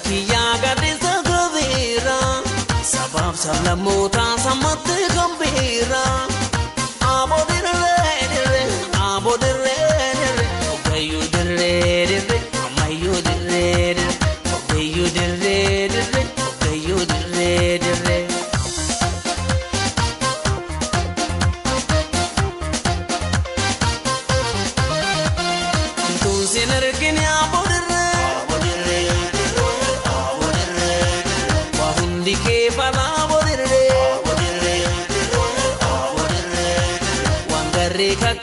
Kiyyaa gadhiisa gabeera sabaaf sablammootaa sammatti gambeera. Aboo dirree dirree aboo dirree dirree ogeeyyuu dirree dirree ammayyuu dirree dirree ogeeyyuu dirree dirree ogeeyyuu dirree dirree. Tuusin arginu aboo dirree.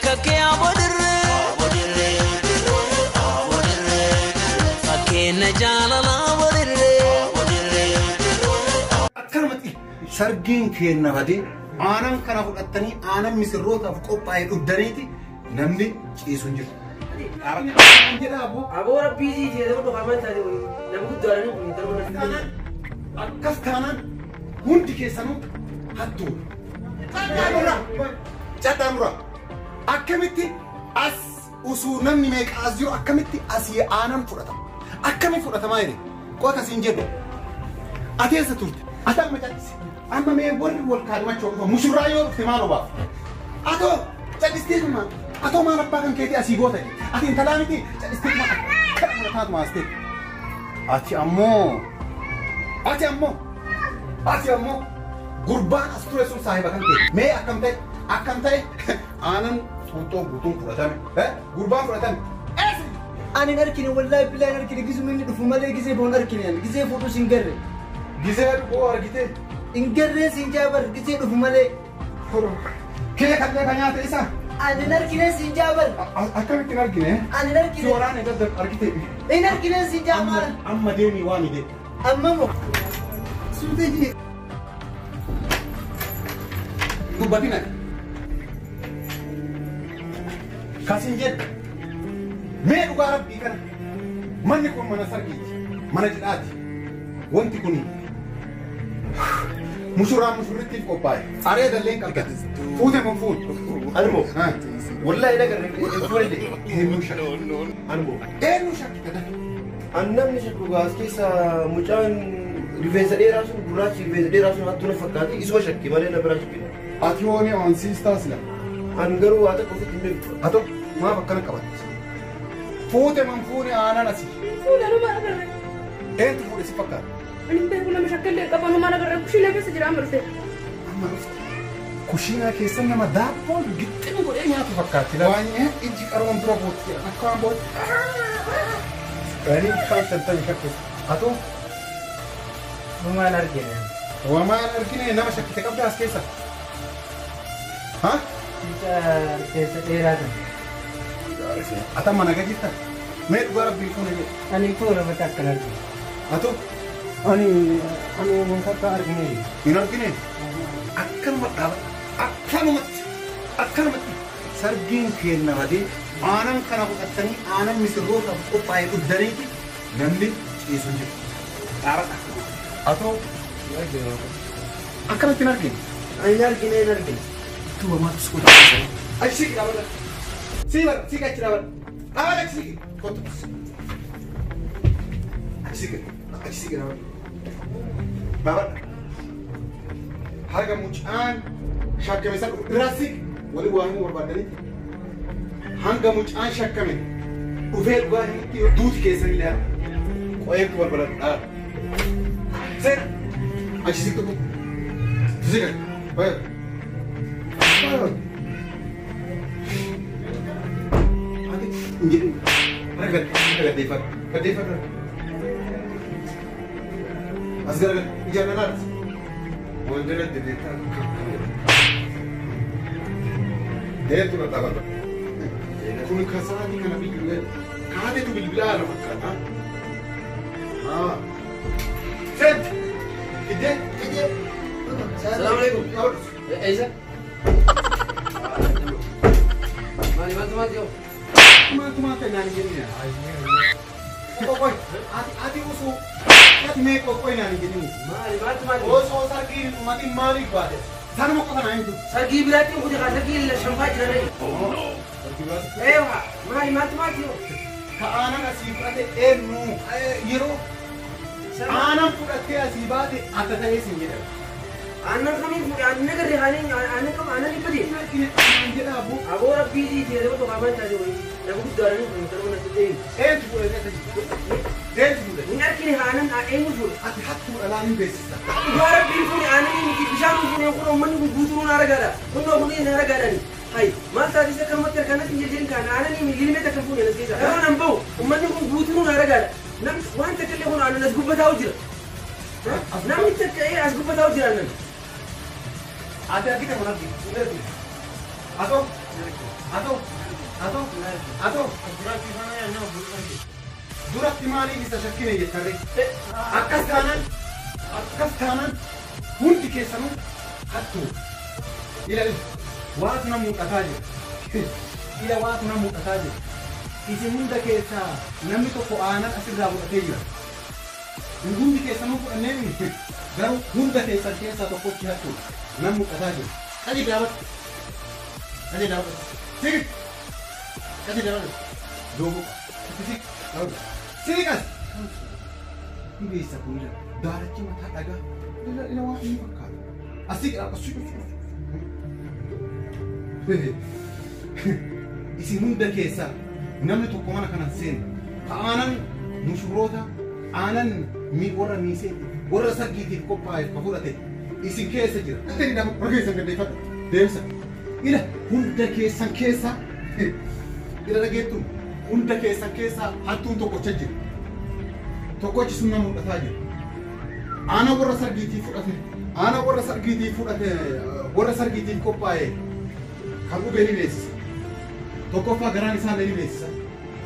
Kakkee aboodirree fakkeenya jaalala aboodirree. Akkanumatti sargiin kenna badee aanan kana fudhattanii aanan misirrootaaf qophaa'e dhugdaniiti namni ciisu hin jiru. Aboo rabbii siitee nama dhufaman taate nama guddaadhaan akkas taanaan hundi keessanuu hattuudha. Cadhaa muraa. Akkamitti as usuu namni meeqa as jiru akkamitti asii aanan fudhatama? Akkami fudhatamaa jedhe? Qoota siin jedhu. Ati eessa turte? Ati amma cal'ise. Amma mee warri wal kaadhimachuu dhufa mushurraa yoo dhufte maal obaaf? Atoo cal'isteetuma atoo maal abbaa kan keetii asii goota jedhe? Ati intalaa miti cal'isteetuma akkana taatuma as ta'e. Ati ammoo ati ammoo ati ammoo gurbaan as ture sun saahiba kan keeti. Mee akkam ta'e? Akkam ta'e aanan xuuxxoo guutuun fudhatame gurbaan fudhatame. Ani hin argine wallaahi billahi hin argine gisuma inni dhufu malee gisee boon argine ani gisee fuudhus hin garre. Gisee dhufuu argite. Hin garree siin jaabar gisee dhufu malee. Kee kan kan nyaate isa. Ani hin argine siin jaabar. Akkamitti hin argine? Ani hin argine. Si waraane gadda argite. Hin argine siin jaabar. Amma deemii waan hidhe. Amma moo. Suutee jee. Dubbatina. Kasin jedhu mee dhugaa rabbii kana manni kun mana sargiiti mana cidhaati wanti kun mushurraa mushurrittiif qophaa'e areeda illee hin qabdan fuute mun fuute Animo wallahi nagarre fuullee eenyu shakki animo eenyu shakki kada an namni shakku gaas keessa mucaan rifeensa dheeraa sun gurraachi rifeensa dheeraa sun hattuu na fakkaate isuma shakki malee na biraa shakki ati hooni onsiistaa sila an garuu waa tokko ofitti hin beeku atoo maaf akkana qabatte fuute man fuune aanan asii Fuula numa agarre. eentu fuudhe si fakkaata Ani hin beeku nama shakkallee qaba numa agarre kushiina keessa jira amma dhufe. Amma dhufte kushiinaa keessa nama daabboon gixxin godhee nyaatu fakkaatti. Waan ijji qaroon dura bootti jedhan akka waan bootti. Ani kan shantamii shakkeessa. Atoo Wamaan argine. wamaan argine nama shakkite qabda as keessa. Ha? Mucaa rifeensa dheeraa sana. Ati amma nagaa jirta? Mee dhugaa rabbii fuune jedhe. Ani fuula mata akkan argine. Atoo Ani ani wanta akka argine. hin argine akkanuma dhaaba akkanumatti akkanumatti sargiin kenna badee aanan kana fudhattanii aanan misirrootaaf qophaa'e dhugdaniiti namni ciisu hin jiru. Dhaabadha. Atoo akkanatti hin argine. Ani hin argine hin argine. Duuba maaltu si godha? Achi siqi dhaabadha. Sii bara siqi achi dhaabadha. Dhaabadha achi siqi. Kottu. Achi siqi. Achi siqi dhaabadha. Dhaabadha. Haga mucaan shakkame san irraa siqi. Wali waa himuu barbaadanitti. Hanga mucaan shakkame dhufee dhugaa himutti duuti keessan illee haala. Qo'eetu balbala dhaabadha. Seena. Achi siqi tokko. Siqi. Baay'ee. Ati hin jedhin. Gaddeeffadhu. Gaddeeffadhu. As garagal. Ijaan na laata. Wanjala deddeettaa Deetu na taphata. Kun kasaatii kana bilbilee kaatetu bilbilaa haala fakkaata. Seent! Fidee! Fidee! Salaamu alaikum. Eessa? Maali maaltu maal ta'u? Maaltu maal ta'e naan hin jennee? Qoqqoy! Ati osoo ati mee qoqqoy naan hin jennee? Maali maaltu maal ta'e? Osoo sargiin uummatiin maaliif baate? Sanuma qofa naan hin jiru. Sargii biraatti hin kutaa sargii shanfaa jira ree. Sargii biraatti? Eewa maali maaltu maal ta'u? Ka aanan asii fudhate eenyu yeroo Aannan fudhattee asii baate akka ta'ee siin jedhama. Aannan kamiin fuudhe aannan agarre aannan kam aannan dhibbate. Aannan jedha abbo. Aboo rabbii siiti nama tokko afaan taate wayii nama guddaadhaan kun kan mana ta'e. Eenyu fuudhe eenyu fuudhe? Hin argine aannan eenyu fuudhe? Ati hattuudha laan hin beeksisa. Dhugaa rabbiin fuudhe aannan miti bishaan fuudhe kun uummanni kun guutuun aragaadha. Kunnoo kun hin aragaadhaani. Hay maal taate isa akkanumatti harkaan hin jedhin kaan aannan lilmee takka fuudhe nas keessa. Yeroo nan bahu uummanni kun guutuun aragaadha. Namni waan takka illee kun aannan as gubbataa jira. Namni takka as gubbataa jira aannan. Ati argite kun argite. Atoo atoo atoo atoo duratti maaliif isa shakkine jettarre akkas taanaan hundi keessanuu hattuu ila waatu na mul'ataa jira ila waatu na mul'ataa jira isin hunda keessaa namni tokko aanan asirraa fudhatee jira hundi keessanuu fudhannee garuu hunda keessan keessaa tokkochi hattuu na mul'ataa jira qadi dhaabatu qadi dhaabatu siqi qadi dhaabatu doobo siqi siqas Hibeessa kun ila daalachi mataa dhagaa ila ila waan inni fakkaatu asii qaba siqi isin hunda keessaa namni tokko mana kanan seenu ka aanan mushuroota aanan warra miisee warra sargiitiif qophaa'eef ka fudhate isin keessa jira. Warra keessan gaddeeffadhu deemsa. Ila hunda keessan keessa ila dhageettu hunda keessan keessa hattuun tokkocha jira. Tokkochi sun nama mul'ataa jira. Aanan warra sargiitiif fudhate aanan warra sargiitiif fudhate warra sargiitiif qophaa'e kan dhugee ni beeksisa. Tokkoffaa garaan isaa ni beeksisa.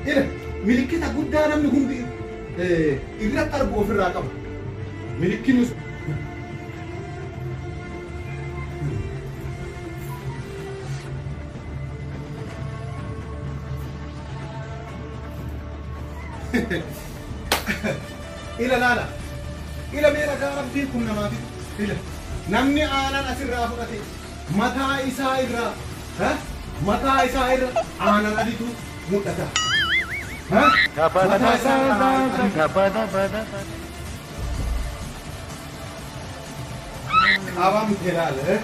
Ila milikkita guddaa namni hundi irratti argu ofirraa qaba. Milikkinni ila laala ila mee ragaa rabbiin kun namaaf ila namni aanan asirraa fudhate mataa isaa irraa mataa isaa irra aanan adiitu mul'ata. Mataa isaa irraa qabamte laala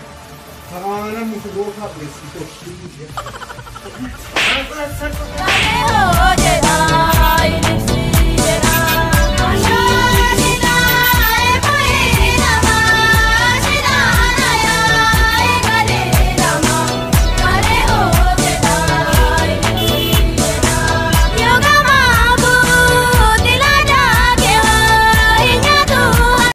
aanan mushuroota beeksitoo.